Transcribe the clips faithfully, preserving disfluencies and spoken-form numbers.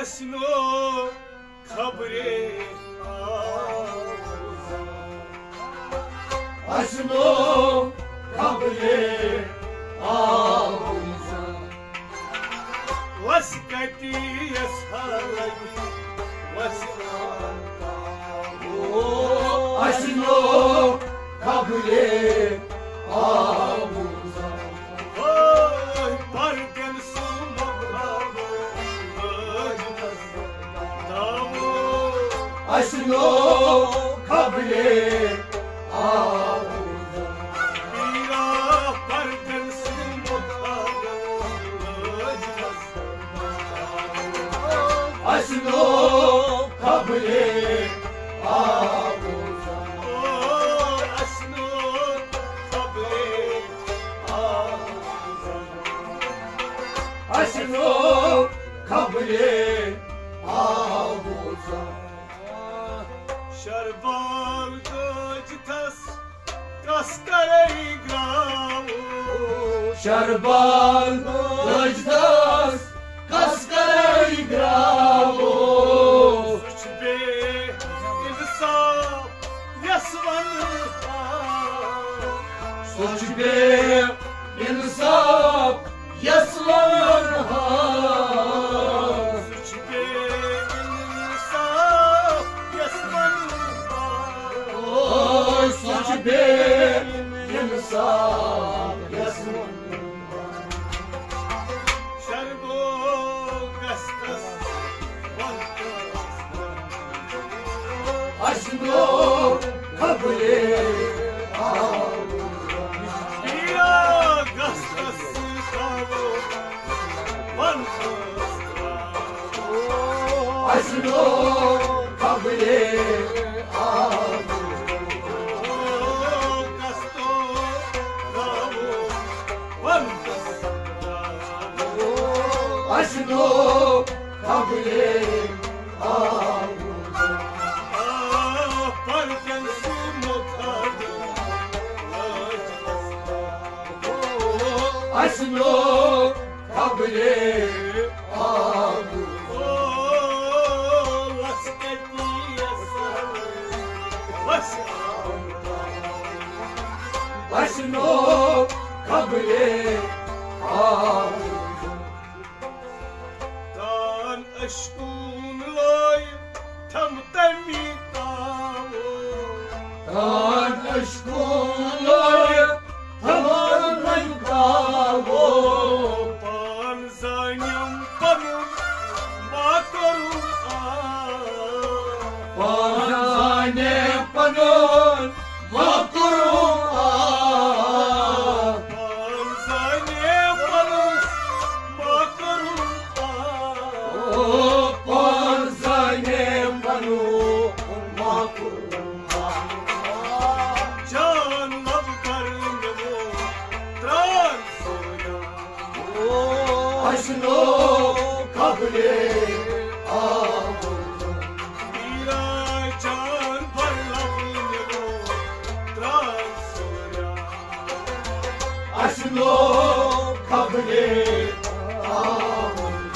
اسہِ نو خبرے آو۔ اسہِ نو خبرے آو۔ وس کتی یس حالت وس۔ اسہِ نو خبرے آو۔ اوے پردن سُنٛد مۄغل داوود۔ اسہِ نو خبرے آو۔ پیرا پردن سُنٛد مۄغل اسہِ نو خبرے آو۔ اسہِ نو خبرے آو۔ اسہِ نو خبرے آو۔ شربال گٲج تھس کس کرے گراو۔ شربال گٲج تھس کس کرے گراو۔ سُہ چھُ بے انصاف یس ونہٕ ہا۔ سُہ چھُ بے انصاف یس ونہٕ ہا۔ سُہ چھُ بے انصاف یس ونہٕ ہا۔ او، سُہ چھُ بے انصاف یس ونہٕ ہا۔ شربو گستس اسہِ نو خبرے آو۔ پیرا گستس سۭتۍ آو ونہٕ۔ اسہِ نو خبرے آو۔ گستو آو ونہٕ۔ اسہِ نو خبرے آو۔ آ، پردن سُنٛد مۄغل۔ اسہِ نو خبرے آو۔ او، لس کتی یس حالت وس۔ اسہِ نو خبرے آو۔ تان اشکون لوے تھم تمی تاو۔ تان اشکون لوے تھم تمی تاو۔ پان زانیم پنُن ما کوٚرُم آ۔ پان زانیم پنُن ما کوٚرُم آ۔ پان زانیم پنُن ما کوٚرُم آ۔ او پان زانیم پنُن ما کوٚرُم آ۔ جان لب کر نمو تران سویا۔ اسہِ نو خبرے آو۔ میرا جان بھر لبنو تران سویا۔ اسہِ نو خبرے آو۔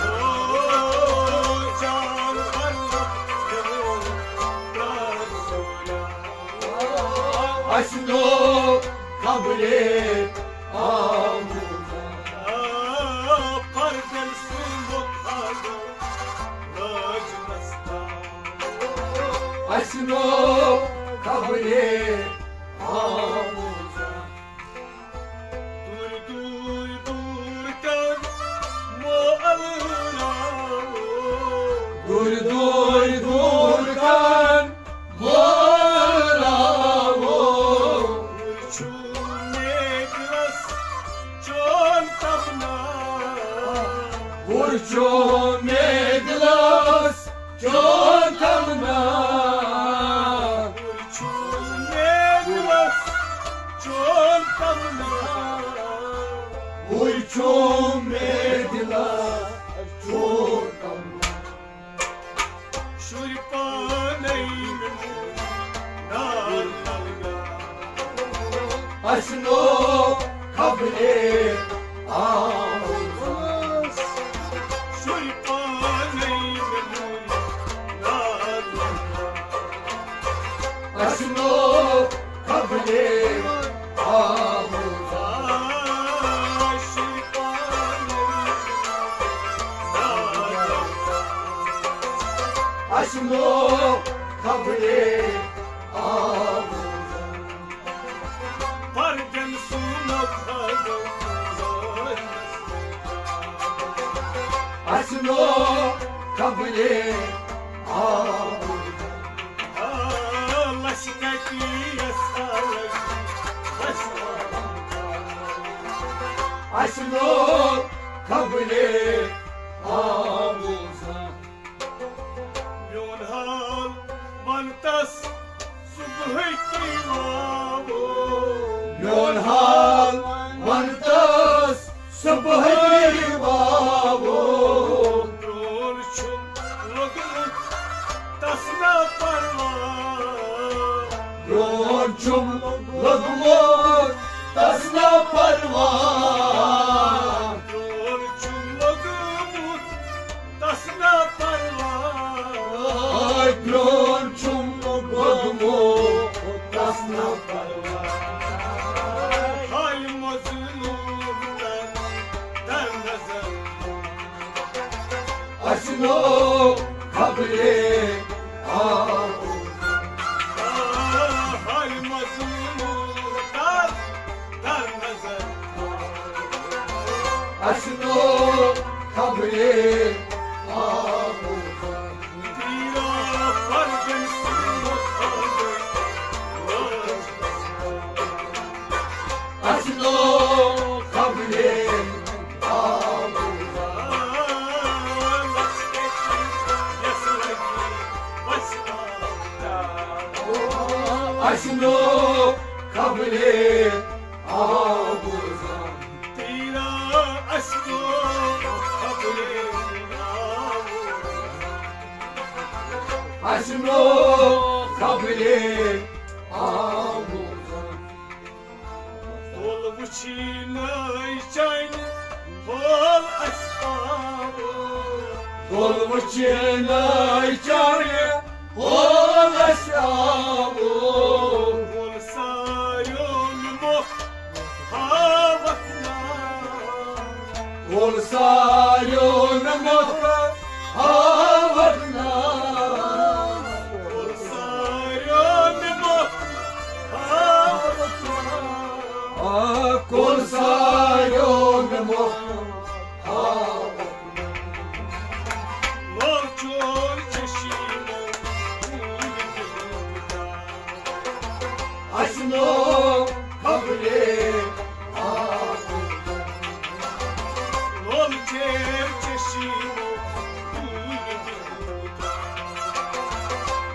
او جان بھر لبنو تران سویا۔ اسہِ نو خبرے آو۔ آ، پردن سُنٛد مۄغل راج دستار۔ اسہِ نو خبرے آو۔ دوٗرِ دوٗرِ دوٗر کَن مو الراو۔ دوٗرِ دوٗرِ دوٗر کَن مو الراو۔ وُچھُو مےٚ دِلَس چون تمنا۔ وُچھُو مےٚ دِلَس چون تمنا۔ وُچھُو مےٚ دِلَس چون تمنا۔ وُچھُو مےٚ دِلَس چون تمنا۔ شُرۍ پانَے مےٚ نار تَل گاو۔ اَسہِ نو خبرے آو۔ شُرۍ پانَے مےٚ نو خبرے آو۔ پردن سُنٛد خبر۔ اَسہِ نو خبرے آو۔ آ، لَسہِ کَتہِ یَس حالَس، لَسہِ۔ اَسہِ نو خبرے آو۔ میون حال وَن تَس صُبحٕے تُہۍ واوو۔ میون حال وَن تَس صُبحٕے تُہۍ واوو۔ برٛونٛٹھ چھُم لوٚگمُت تَس نا پَرواے۔ برٛونٛٹھ چھُم لوٚگمُت تَس نا پَرواے۔ برٛونٛٹھ چھُم لوٚگمُت تَس نا پَرواے۔ برٛونٛٹھ چھُم لوٚگمُت تَس نا پَرواے۔ حالہِ مظلوٗم تَر، تَر نظر۔ اَسہِ نو خبرے آو۔ آ، حالہِ مظلوٗم تَر، تَر نظر۔ اَسہِ نو خبرے آو۔ تیرا فرزند سُنٛد خبر۔ اَسہِ نو خبرے آو۔ اَسہِ نو خبرے آو۔ تیرا اَسہِ نو خبرے آو۔ اَسہِ نو خبرے آو۔ کول وٕچھی نٔے چانہِ کول اَسہِ آو۔ کول وٕچھی نٔے چانہِ کول اَسہِ آو۔ کول ساریو نِموکھ ہاوکھ ناو۔ کول ساریو نِموکھ ہاوکھ ناو۔ کول ساریو نِموکھ ہاوکھ ناو۔ آ، کول ساریو نِموکھ ہاوکھ ناو۔ لول چور چشی لول چور چشی۔ اَسہِ نو خبرے آو۔ لول چیر چشی لول۔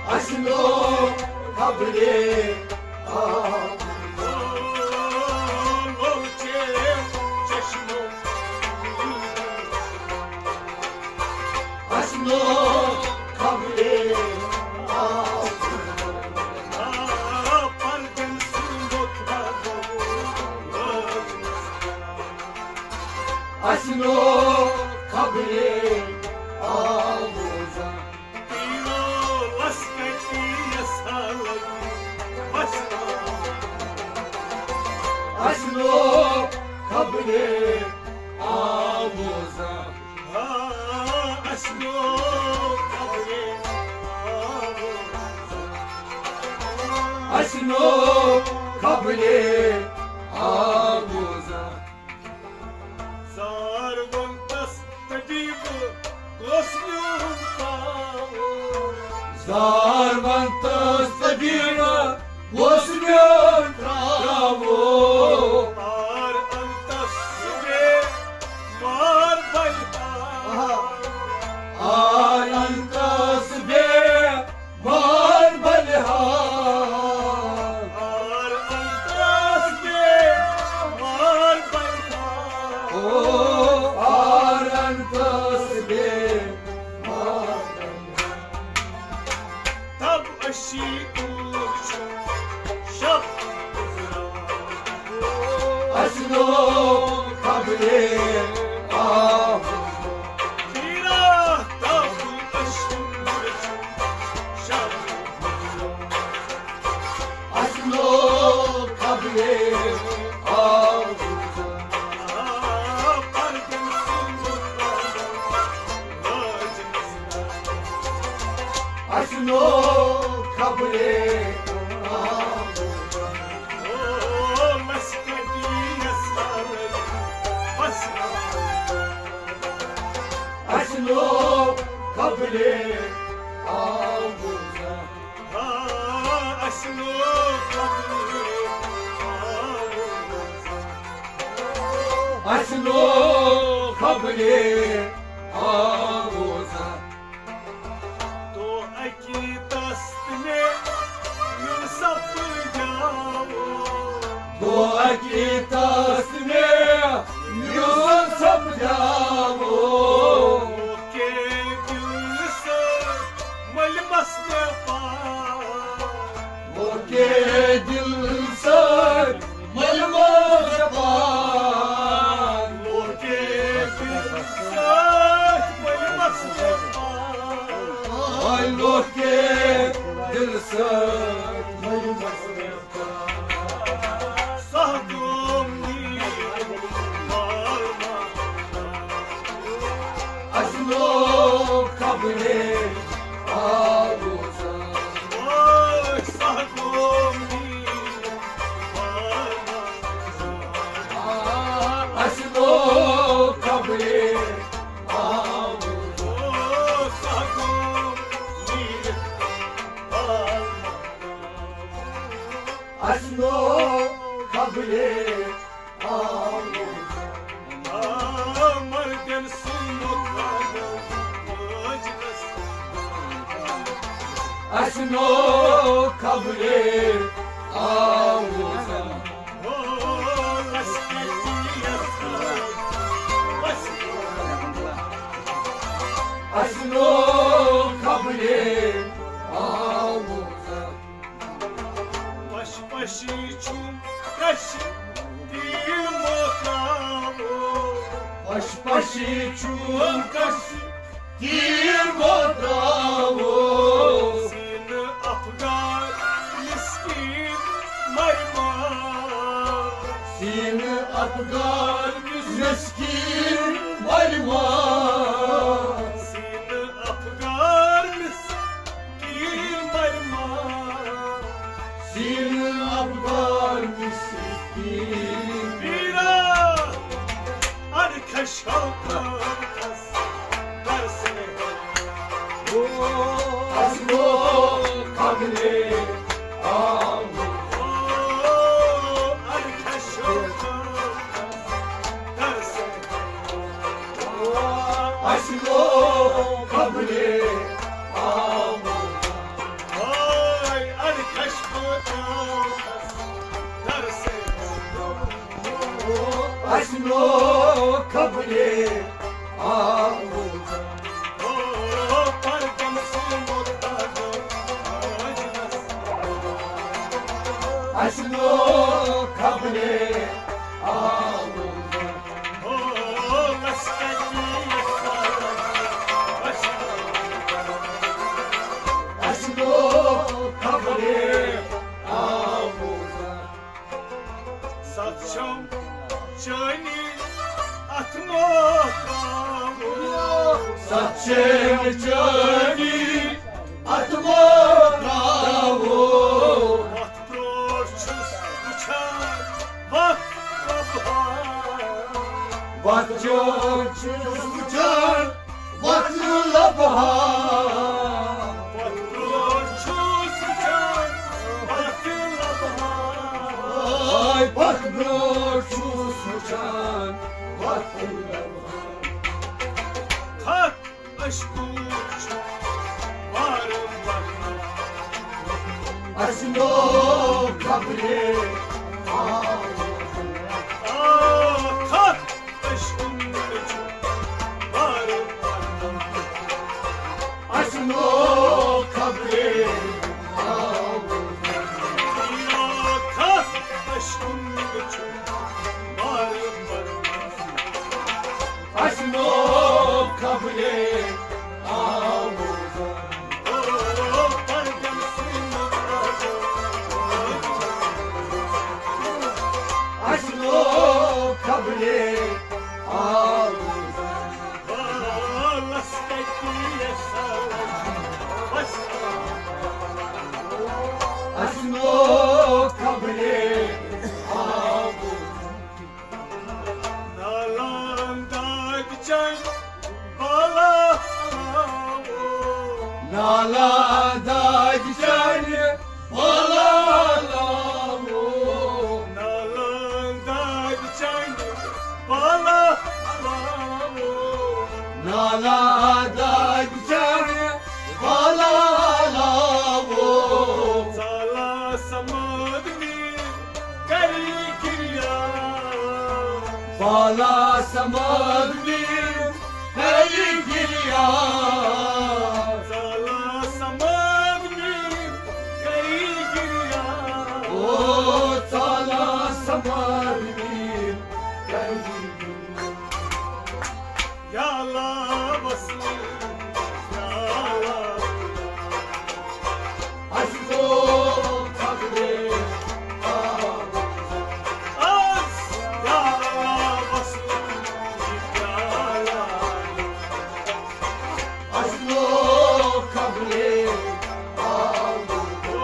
اَسہِ نو خبرے آو۔ لول چیر چشی لول۔ اَسہِ نو خبرے آو۔ اَسہِ نو خبرے آو۔ اَسہِ نو خبرے آو۔ اَسہِ نو خبرے آو۔ اَسہِ نو خبرے آو۔ زار وَن تَس طبیٖبہٕ، کُس میون ترٛاوو؟ زار وَن تَس طبیٖبہٕ، کُس میون ترٛاوو؟ آر اَن تَس بے مار بَلہِ ہا۔ آر اَن تَس بے مار بَلہِ ہا۔ آر اَن تَس بے مار بَلہِ ہا۔ او، آر اَن تَس بے مار بَلہِ ہا۔ تب أشی کوٗر چھُ شب گُزران۔ اسنو خبرے آموزا۔ او لسکتی یسارے بس۔ اسنو خبرے آموزا۔ آ، اسنو خبرے آموزا۔ اسنو خبرے آموزا۔ تو اکی دست میں یوسف جاؤ۔ تو اکی دست میں یوسف جاؤ۔ کے دل سے ملبس میں پا۔ وہ کے دل سے ملبس پاک۔ وہ کے دل سے ملبس پاک۔ وہ کے دل سے ملبس پاک۔ سہدوم نی اسنو خبرے آموزا۔ اسنو خبرے آموزا۔ اسنو خبرے آموزا۔ مردن سُنٛد مُقابلہٕ۔ اسنو خبرے آموزا۔ اسنو خبرے آموزا۔ پش پشی چھُم کش تیٖر مۄکلاوو۔ پش پشی چھُم کش تیٖر مۄکلاوو۔ سیٖنہٕ افغان مسکیٖن مرمان۔ سیٖنہٕ افغان مسکیٖن مرمان۔ سیٖنہٕ افغان مسکیٖن مرمان۔ سیٖنہٕ افغان مسکیٖن۔ پیرا، اَدٕ کھشو کھس، کر سے۔ او، اسنو خبرے آموزا۔ او، اَدٕ کھشو کھس، کر سے۔ اسنو خبرے آموزا۔ ہاے، اَدٕ کھشو کھس، کر سے۔ اسنو خبرے آموزا۔ اسنو خبرے آموزا۔ اسنو خبرے آموزا۔ ستھ چھم چٲنی اتھ موقعو۔ ستھ چھم چٲنی اتھ موقعو۔ وتھ برونٛٹھ چھُس وٕچھان وتھ لبہٕ ہا۔ وتھ برونٛٹھ چھُس وٕچھان وتھ لبہٕ ہا۔ وتھ برونٛٹھ چھُس وٕچھان وتھ لبہٕ ہا۔ آے وتھ برونٛٹھ چھُس وٕچھان وتھ لبہٕ ہا۔ کھتھ اشکوٗر چھُ وارٕ وارٕ۔ اسنو خبرے آ، کھتھ اشکوٗر چھُ وارٕ وارٕ۔ اسنو خبرے آ، کھتھ اشکوٗر چھُ وارٕ وارٕ۔ اسنو خبرے آموزا۔ نالہ دادِ چانہِ بالا علاوٕ۔ نالہ دادِ چانہِ بالا علاوٕ۔ نالہ دادِ چانہِ بالا علاوٕ۔ ژالا سماد میر کری گریا۔ بالا سماد میر کری گریا۔ ژالا سماد میر کری گریا۔ او ژالا سماد میر کری گریا۔ یا اللہ وسلم، یا اللہ۔ اَسہِ گوٚو خبرے آز، یا اللہ وسلم، یا اللہ۔ اَسہِ گوٚو خبرے آز۔ او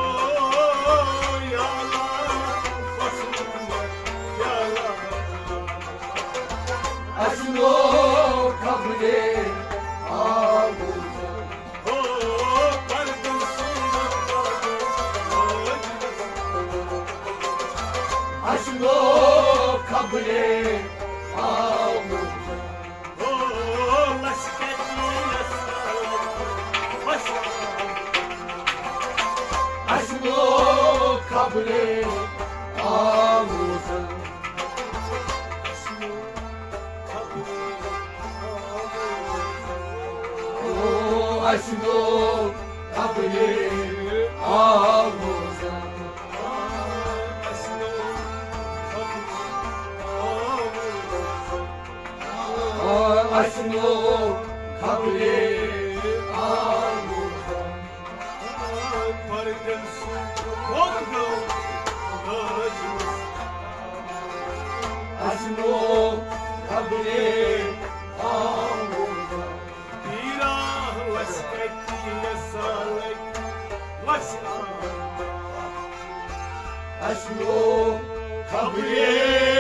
یا اللہ وسلم، یا اللہ۔ اَسہِ گوٚو خبرے آز۔ او پردیسی۔ اَسہِ گوٚو خبرے آز۔ او لشکر کی لشکر۔ اَسہِ گوٚو خبرے آز۔ او، اَسہِ گوٚو خبرے آوُر۔ آ، اَسہِ گوٚو خبرے آوُر۔ پردیسی۔ اَسہِ گوٚو خبرے آوُر۔ پیرا لشکر کی لشکر۔ اَسہِ گوٚو خبرے